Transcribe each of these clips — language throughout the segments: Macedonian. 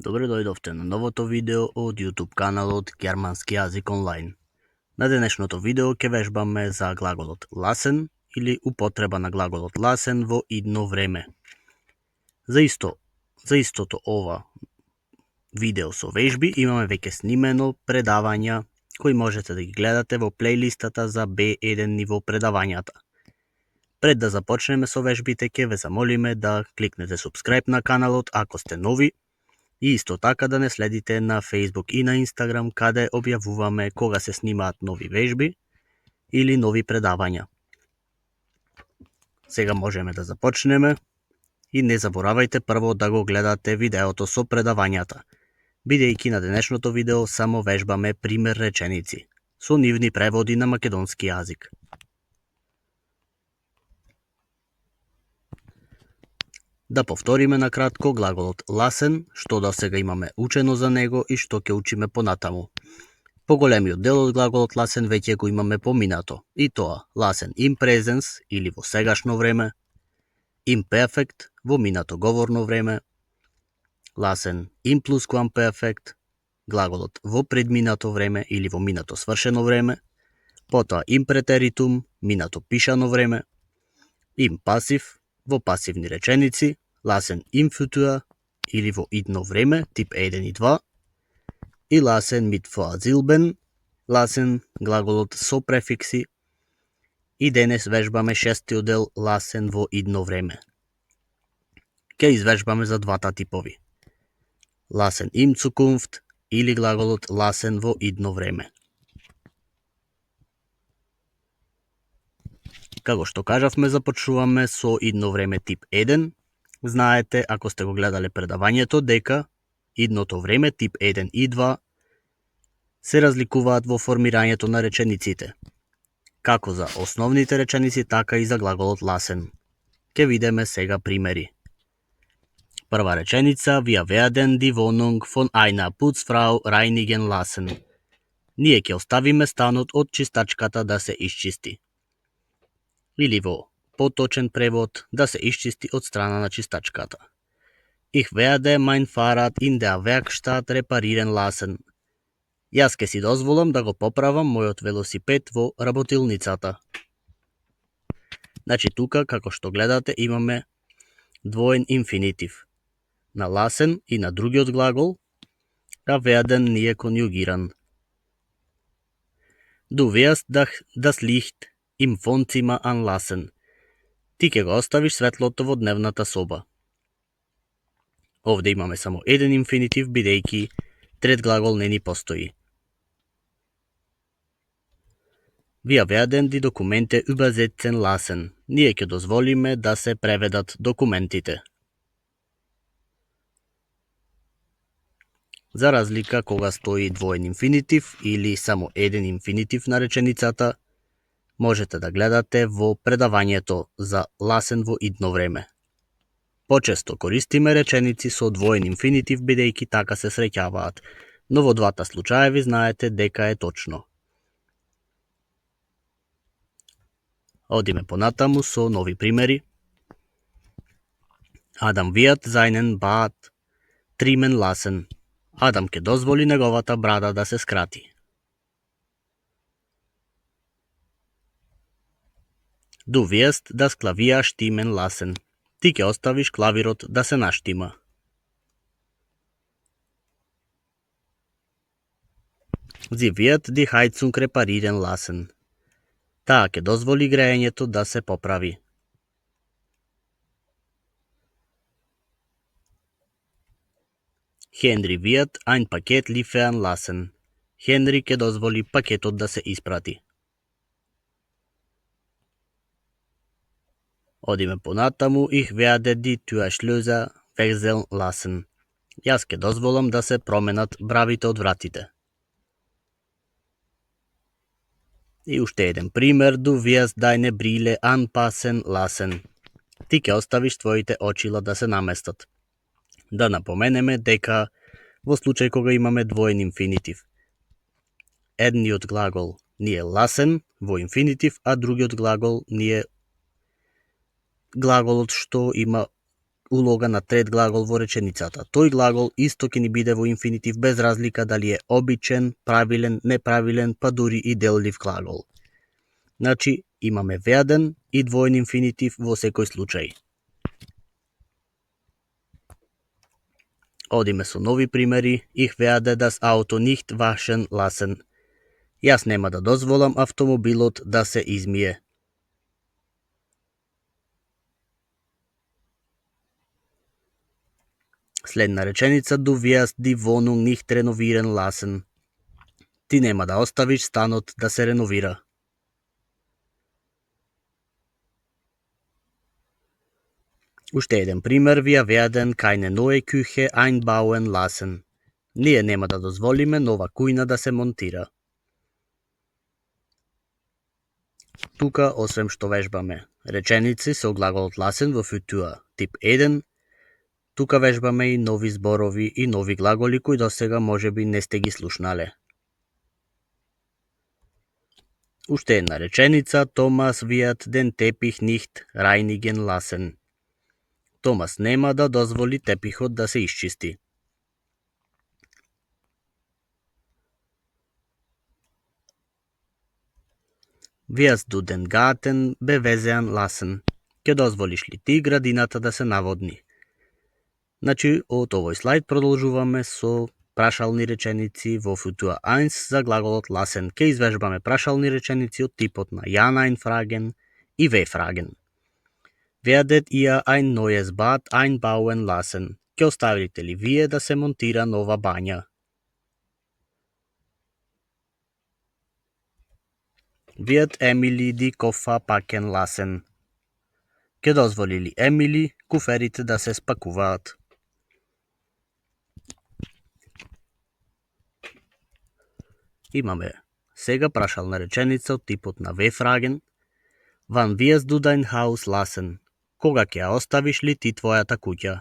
Добре дојдовте на новото видео од YouTube каналот Германски јазик онлайн. На денешното видео ќе вежбаме за глаголот ласен или употреба на глаголот ласен во идно време. За истото ова видео со вежби имаме веќе снимено предавања кои можете да ги гледате во плейлистата за B1 ниво предавањата. Пред да започнеме со вежбите ќе ве замолиме да кликнете subscribe на каналот ако сте нови и исто така да не следите на Facebook и на Instagram каде објавуваме кога се снимаат нови вежби или нови предавања. Сега можеме да започнеме и не заборавајте прво да го гледате видеото со предавањата, бидејќи на денешното видео само вежбаме пример реченици со нивни преводи на македонски јазик. Да повториме на кратко глаголот ласен, што до сега имаме учено за него и што ќе учиме понатаму. Поголемиот дел од глаголот ласен веќе го имаме поминато, и тоа ласен in presens или во сегашно време, imperfect во минато говорно време, ласен in plusquamperfect, глаголот во предминато време или во минато свршено време, потоа in preteritum, минато пишано време, in passive, во пасивни реченици, ласен in futur или во идно време, тип 1 и 2, и ласен mit vorsilben, ласен глаголот со префикси, и денес вежбаме шестиот дел ласен во идно време. Ке извежбаме за двата типови. Ласен im Zukunft или глаголот ласен во идно време. Како што кажавме, започнуваме со идно време тип 1. Знаете, ако сте го гледале предавањето, дека идното време тип 1 и 2 се разликуваат во формирањето на речениците, како за основните реченици, така и за глаголот ласен. Ке видиме сега примери. Прва реченица, wir werden die Wohnung von einer Putzfrau reinigen lassen. Ние ќе оставиме станот од чистачката да се исчисти. Или во поточен превод, да се исчисти од страна на чистачката. Ich werde mein Fahrrad in der Werkstatt reparieren lassen. Јас ке си дозволам да го поправам мојот велосипед во работилницата. Значи тука, како што гледате, имаме двоен инфинитив. На ласен и на другиот глагол, а werden не е конјугиран. Du wirst das Licht im Wohnzimmer anlassen. Ти ќе го оставиш светлото во дневната соба. Овде имаме само еден инфинитив, бидејќи трет глагол не ни постои. Wir werden die Dokumente übersetzen lassen. Ние ќе дозволиме да се преведат документите. За разлика кога стои двоен инфинитив или само еден инфинитив на реченицата, можете да гледате во предавањето за ласен во идно време. Почесто користиме реченици со двоен инфинитив, бидејќи така се среќаваат, но во двата случаеви знаете дека е точно. Одиме понатаму со нови примери. Адам wird seinen Bart trimmen lassen. Адам ќе дозволи неговата брада да се скрати. Du wirst das Klavier stimmen lassen. Ти ќе оставиш клавирот да се наштима. Sie wird die Heizung reparieren lassen. Таа ќе дозволи греењето да се поправи. Henry wird ein Paket liefern lassen. Хенри ќе дозволи пакетот да се испрати. Одиме понатаму, ich werde die Türschlösser wechseln lassen. Јас ќе дозволам да се променат бравите од вратите. И уште еден пример, du wirst deine Brille anpassen lassen. Ти ќе оставиш твоите очила да се наместат. Да напоменеме дека во случај кога имаме двоен инфинитив, едниот глагол ни е ласен во инфинитив, а другиот глагол ни е глаголот што има улога на трет глагол во реченицата. Тој глагол исто ќе ни биде во инфинитив без разлика дали е обичен, правилен, неправилен, па дури и деллив глагол. Значи, имаме werden и двоен инфинитив во секој случај. Одиме со нови примери. Ich werde das Auto nicht waschen lassen. Јас нема да дозволам автомобилот да се измие. Следна реченица, du wirst die Wohnung nicht renovieren lassen. Ти нема да оставиш станот да се реновира. Уште еден пример, wir werden keine neue Küche einbauen lassen. Ние нема да дозволиме нова кујна да се монтира. Тука, освен што вежбаме реченици со глаголот lassen во футуа тип 1, тука вежбаме и нови зборови и нови глаголи кои досега можеби не сте ги слушнале. Уште една реченица, Томас wird den Teppich nicht reinigen lassen. Томас нема да дозволи тепихот да се исчисти. Wirst du den Garten bewässern lassen? Ќе дозволиш ли ти градината да се наводни? Значи, од овој слайд продолжуваме со прашални реченици во футуа 1 за глаголот lassen. Ке извежбаме прашални реченици од типот на ja, nein fragen и we fragen. Werdet ihr ein neues Bad einbauen lassen? Ке оставите ли вие да се монтира нова бања? Wird Emily die Koffer packen lassen? Ке дозволи ли Емили куферите да се спакуваат? Имаме сега прашална реченица од типот на we fragen. Wann wirst du dein Haus lassen? Кога ќе ја оставиш ли ти твојата куќа?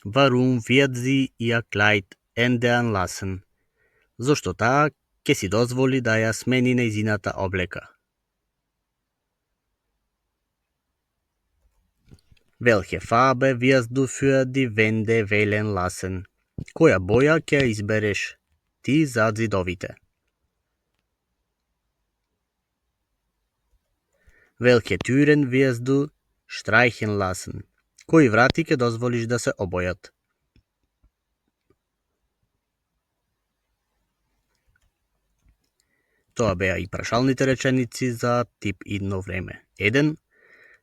Warum wird sie ihr Kleid ändern lassen? Зошто таа ќе си дозволи да ја смени нејзината облека? Welche Farbe wirst du für die Wände wählen lassen? Која боја ќе избереш ти за ѕидовите? Welche Türen wirst du streichen lassen? Кои врати ќе дозволиш да се обојат? Тоа беа и прашалните реченици за тип идно време 1.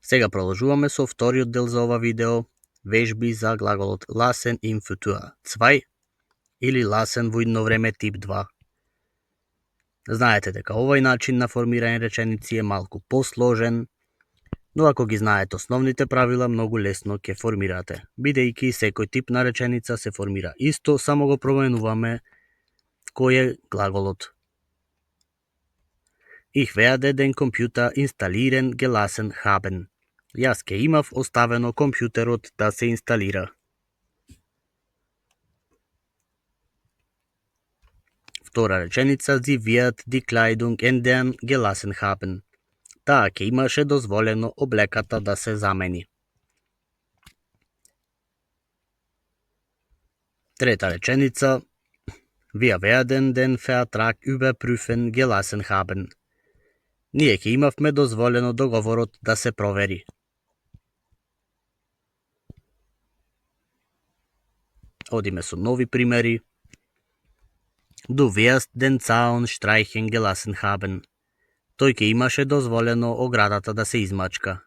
Сега продолжуваме со вториот дел за ова видео, вежби за глаголот lassen im Futur 2 или lassen во идно време тип 2. Знаете дека овој начин на формирање реченици е малку посложен, но ако ги знаете основните правила, многу лесно ќе формирате, бидејќи секој тип на реченица се формира исто, само го променуваме кој е глаголот. Ich werde den Computer installieren gelassen haben. Јас ке имав оставено компјутерот да се инсталира. Втора реченица, sie wird die Kleidung ändern gelassen haben. Таа ке имаше дозволено облеката да се замени. Трета реченица, wir werden den Vertrag überprüfen gelassen haben. Ние ке имавме дозволено договорот да се провери. Одиме со нови примери. Du wirst den Zaun streichen gelassen haben. Тој ке имаше дозволено оградата да се измачка.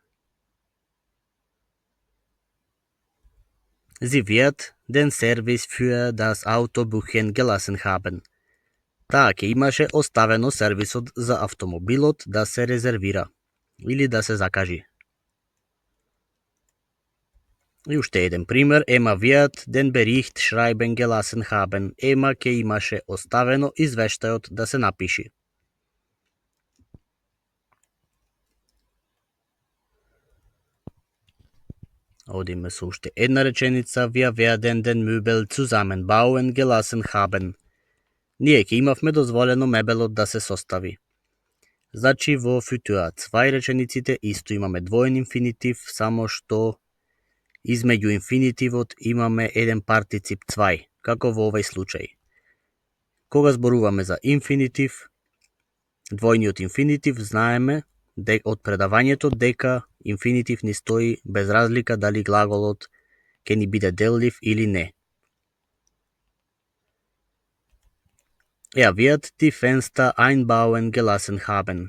Sie wird den Service für das Auto buchen gelassen haben. Таа ке имаше оставено сервисот за автомобилот да се резервира или да се закажи. И уште еден пример, Emma wird den Bericht schreiben gelassen haben. Ема ке имаше оставено извештајот да се напиши. Одиме со уште една реченица, wir werden den Möbel zusammenbauen gelassen haben. Ние ке имавме дозволено мебелот да се состави. Значи во футура цвај речениците исто имаме двоен инфинитив, само што измеѓу инфинитивот имаме еден партицип цвај, како во овај случај. Кога зборуваме за инфинитив, двојниот инфинитив, знаеме од предавањето дека инфинитив ни стои без разлика дали глаголот ќе ни биде деллив или не. Er wird die Fenster einbauen gelassen haben.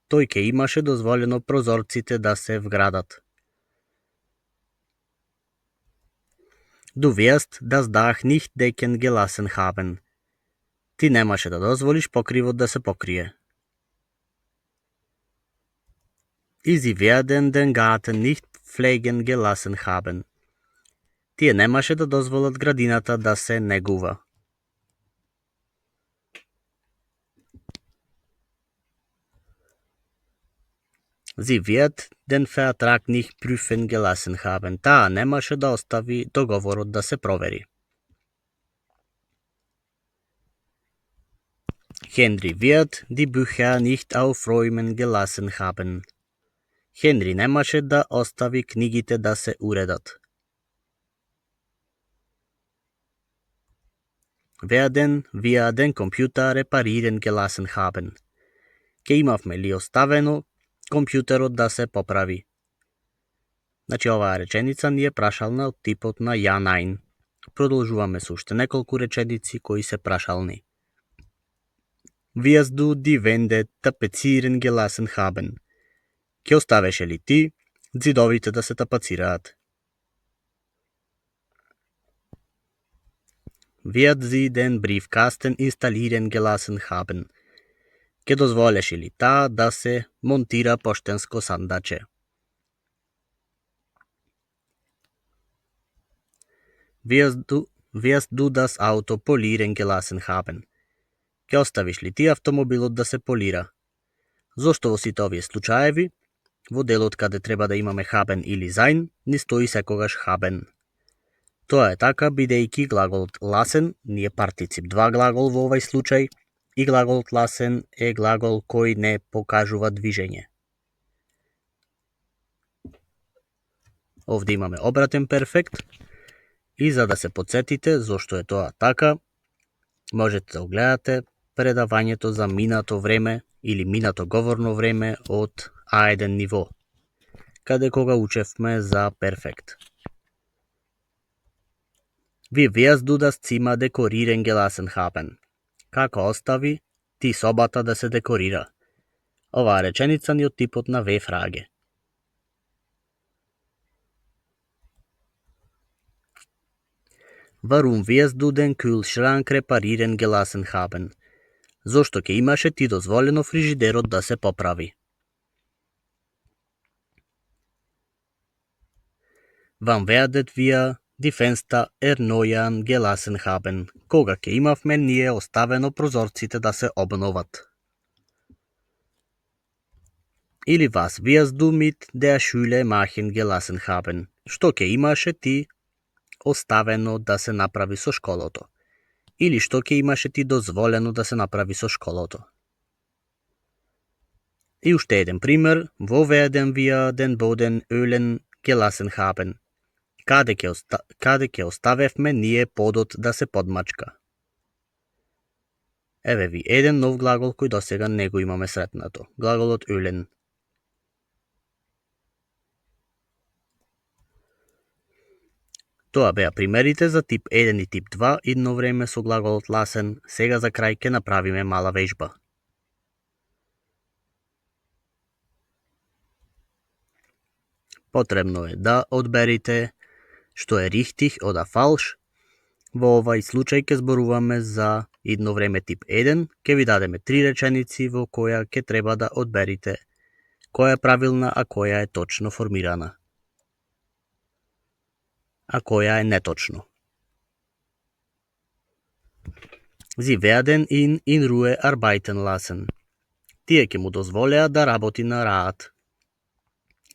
Тој ќе имаше дозволено прозорците да се вградат. Du wirst das Dach nicht decken gelassen haben. Ти немаше да дозволиш покривот да се покрие. Sie werden den Garten nicht pflegen gelassen haben. Тие немаше да дозволат градината да се негува. Sie wird den Vertrag nicht prüfen gelassen haben. Таа немаше да остави договорот да се провери. Henry wird die Bücher nicht aufräumen gelassen haben. Хенри немаше да остави книгите да се уредат. Werden wir den Computer reparieren gelassen haben. Ке имавме ли оставено компјутерот да се поправи. Значи оваа реченица ни е прашална од типот на ja, nein. Продолжуваме со уште неколку реченици кои се прашални. Wirst du die Wände tapezieren gelassen haben. Ке оставеше ли ти ѕидовите да се тапацираат? Wird sie den Briefkasten installieren gelassen haben. Ке дозволеше ли таа да се монтира поштенско сандаче? Wirst du das Auto polieren gelassen haben. Ке оставиш ли ти автомобилот да се полира? Зошто во сите овие случаеви, во делот каде треба да имаме haben или sein, ни стои секогаш haben. Тоа е така, бидејќи глаголот lassen ни е партицип 2 глагол во овај случај, и глаголот lassen е глагол кој не покажува движење. Овде имаме обратен перфект, и за да се подсетите зошто е тоа така, можете да огледате предавањето за минато време или минато говорно време од A1 ниво, каде кога учевме за перфект. Wie wirst du das Zimmer dekorieren gelassen haben? Како остави ти собата да се декорира? Оваа реченица ни од типот на W-фраге. Warum wirst du den Kühlschrank reparieren gelassen haben? Зошто ќе имаше ти дозволено фрижидерот да се поправи? Wann werdet wir die Fenster erneuern gelassen haben? Кога ќе имавме ние оставено прозорците да се обноват? Или was wirst du mit der Schule machen gelassen haben? Што ќе имаше ти оставено да се направи со школото? Или што ќе имаше ти дозволено да се направи со школото? И уште еден пример, wo werden wir den Boden ölen gelassen haben? Каде ќе оставевме ние подот да се подмачка? Еве ви еден нов глагол кој досега не го имаме сретнато. Глаголот ölen. Тоа беа примерите за тип 1 и тип 2 идно време со глаголот lassen. Сега за крај ќе направиме мала вежба. Потребно е да одберите што е richtig ода falsch. Во овај случај ќе зборуваме за идно време тип 1. Ќе ви дадеме 3 реченици во која ќе треба да одберите која е правилна, а која е точно формирана, а која е неточно. Sie werden ihn in Ruhe arbeiten lassen. Тие ќе му дозволеат да работи на раат.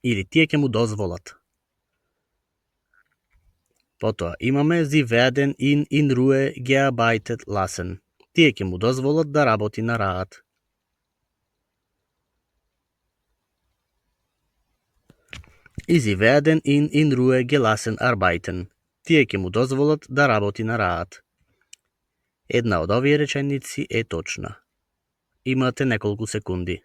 Или тие ќе му дозволат. Потоа имаме Sie werden ihn in Ruhe gearbeitet lassen. Тие ќе му дозволат да работи на раат. И sie werden ihn in Ruhe gelassen arbeiten. Тие ќе му дозволат да работи на раат. Една од овие реченици е точна. Имате неколку секунди.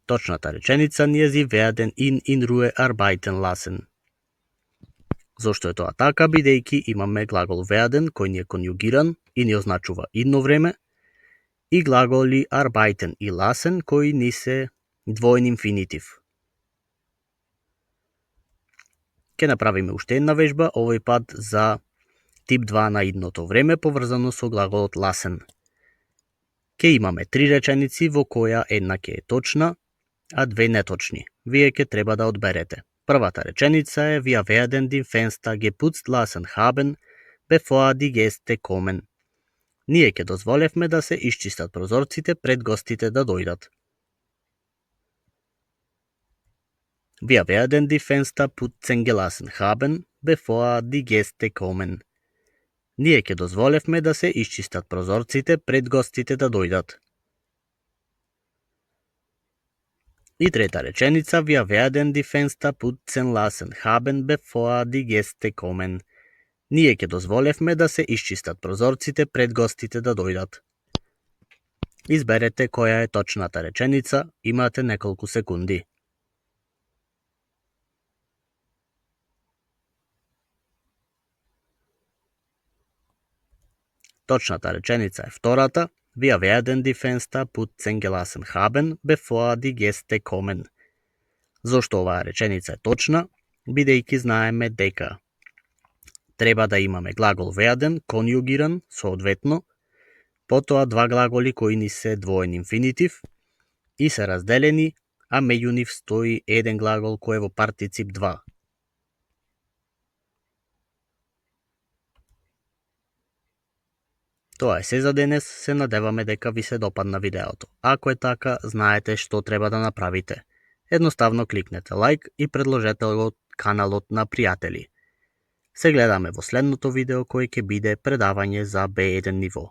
Точната реченица ние sie werden ihn in Ruhe arbeiten lassen. Зошто е тоа така? Бидејќи имаме глагол werden кој ни е конјугиран и ни означува идно време и глаголи arbeiten и lassen кои ни се двоен инфинитив. Ке направиме уште една вежба, овој пат за тип 2 на идното време поврзано со глаголот lassen. Ке имаме 3 реченици во која една ке е точна, а 2 неточни. Вие ке треба да одберете. Првата реченица е Wir werden die Fenster geputzt lassen haben, bevor die Gäste kommen. Ние ке дозволевме да се исчистат прозорците пред гостите да дојдат. Wir werden die Fenster putzen gelassen haben, bevor die Gäste kommen. Ние ке дозволевме да се исчистат прозорците пред гостите да дојдат. И трета реченица, Wir werden die Fenster putzen lassen haben, bevor die Gäste kommen. Ние ке дозволевме да се исчистат прозорците пред гостите да дојдат. Изберете која е точната реченица, имате неколку секунди. Точната реченица е втората, Wir werden die Fenster putzen gelassen haben, bevor die Gäste kommen. Зошто оваа реченица е точна? Бидејќи знаеме дека треба да имаме глагол werden, конјугиран, соодветно, потоа два глаголи кои ни се двоен инфинитив и се разделени, а меѓу нив стои еден глагол кој е во партицип 2. Тоа е се за денес, се надеваме дека ви се допадна видеото. Ако е така, знаете што треба да направите. Едноставно кликнете лайк и предложете го каналот на пријатели. Се гледаме во следното видео кој ќе биде предавање за B1 ниво.